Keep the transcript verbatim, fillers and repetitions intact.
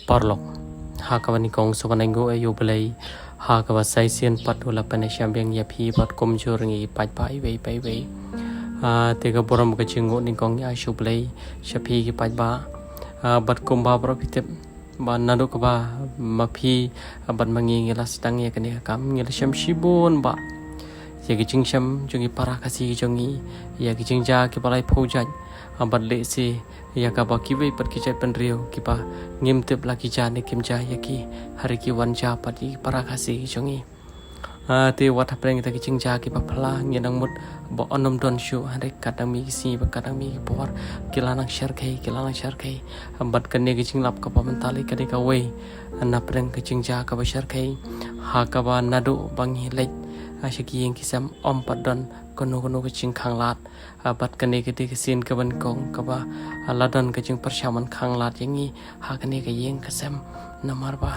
Paralok, ha kaba nyngkong sa wan ai nguh ïa U Blei ha kaba sa shisien pat u la pynïashem biang ïa phi bad kumjuh ngi paidbah iwei pa iwei. Ah, te ka burom ka jingïainguh nyngkong ïa U Blei sha phi ki paidbah. Ah, bad kumba baroh phi tip ba naduh kaba ma phi bad ma ngi ngi la sdang ïa kane ka kam, ngi la shem shibun bah ïa ki jingshem jong ki para Khasi jong ngi, ïa ki jingjia kiba laiphew jait, ah, bad lehse ïa kaba kiwei pat ki jaitbynriew kiba ngim tip la ki jia ne kim jia ïa ki, hynrei ki wan jia pat ïa ki para Khasi jong ngi. Ah, te wat hapdeng kita ki jingjia kiba phylla, ngi nang mut ba yn ym don shuh, hynrei kat nang mih ki sngi bad kat nang mih ki por, ki la nang shyrkhei, ki la nang shyrkhei. Bad kane ka jinglap kaba mynta lei ka dei kawei na pdeng ka jingjia kaba shyrkhei, ha kaba naduh ba ngi leit, ah, sha ki ïing ki sem, ym pat don kano kano ka jingkhanglad. Ah, bad kane ka dei ka sien kaba nyngkong kaba, ah, la don ka jingpyrshang ban khanglad ïa ngi ha kane ka ïing ka sem, namar ba